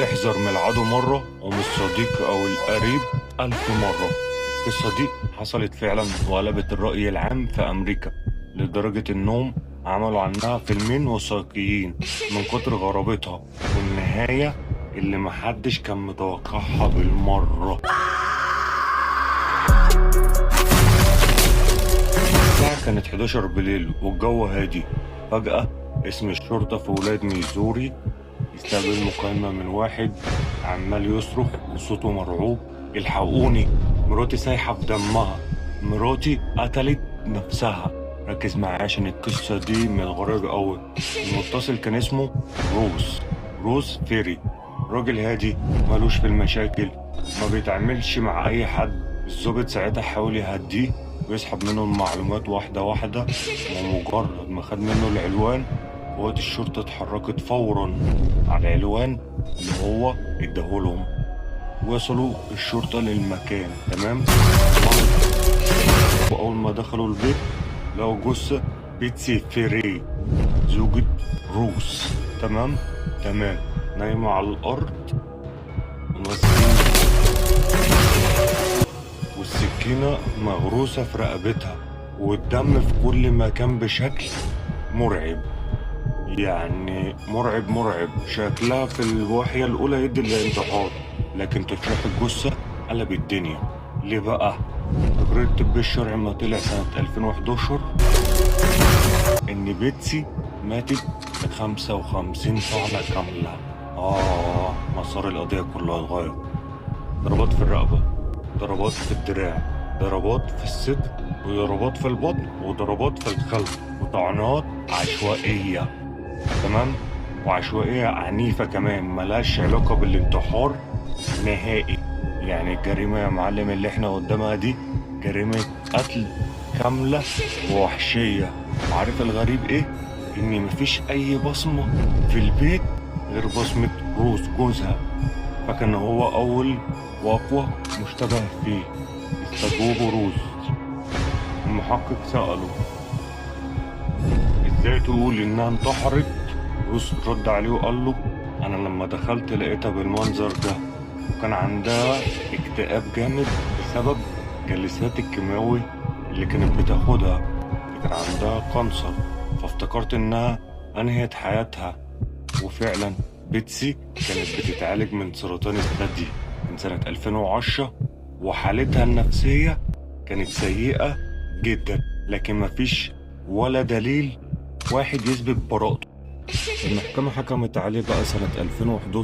احذر من العدو مرة ومن الصديق أو القريب 1000 مرة. القصة دي حصلت فعلا وقلبت الرأي العام في أمريكا لدرجة إنهم عملوا عنها فيلمين وثائقيين من كتر غرابتها والنهاية اللي محدش كان متوقعها بالمرة. الساعة كانت 11 بالليل والجو هادي. فجأة اسم الشرطة في ولاية ميزوري استقبل مكالمة من واحد عمال يصرخ وصوته مرعوب: الحقوني، مراتي سايحة في دمها، مراتي قتلت نفسها. ركز معايا عشان القصة دي من الغريب قوي. المتصل كان اسمه روس فيري، راجل هادي مالوش في المشاكل، ما بيتعاملش مع اي حد. الظابط ساعتها حاول يهديه ويسحب منه المعلومات واحدة واحدة، ومجرد ما خد منه العنوان قوات الشرطة اتحركت فورا على العنوان اللي هو اداهولهم. وصلوا الشرطة للمكان، تمام؟ وأول ما دخلوا البيت لقوا جثة بيتسي فيري زوجة روس، تمام تمام، نايمة على الأرض والسكينة مغروسة في رقبتها والدم في كل مكان بشكل مرعب، يعني مرعب مرعب. شكلها في الوحية الأولى يدي للانتحار، لكن تشريح الجثة قلب الدنيا. ليه بقى؟ تقرير الطب الشرعي ما طلع سنة 2011 إن بيتسي ماتت 55 طعنة كاملة. مسار القضية كلها اتغير. ضربات في الرقبة، ضربات في الدراع، ضربات في الصدر، وضربات في البطن، وضربات في الخلف، وطعنات عشوائية، تمام؟ وعشوائية عنيفة كمان، ملهاش علاقة بالانتحار نهائي. يعني الجريمة يا معلم اللي احنا قدامها دي جريمة قتل كاملة ووحشية. وعارف الغريب ايه؟ ان مفيش اي بصمة في البيت غير بصمة روس جوزها، فكان هو اول واقوى مشتبه فيه. استجوبوا روس. المحقق سأله: ازاي تقول انها انتحرت؟ روس رد عليه وقال له: انا لما دخلت لقيتها بالمنظر ده، وكان عندها اكتئاب جامد بسبب جلسات الكيماوي اللي كانت بتاخدها، كان عندها cancer، فافتكرت انها انهت حياتها. وفعلا بيتسي كانت بتتعالج من سرطان الثدي من سنة 2010، وحالتها النفسية كانت سيئة جدا، لكن مفيش ولا دليل واحد يثبت براءته. المحكمة حكمت عليه بقى سنة 2011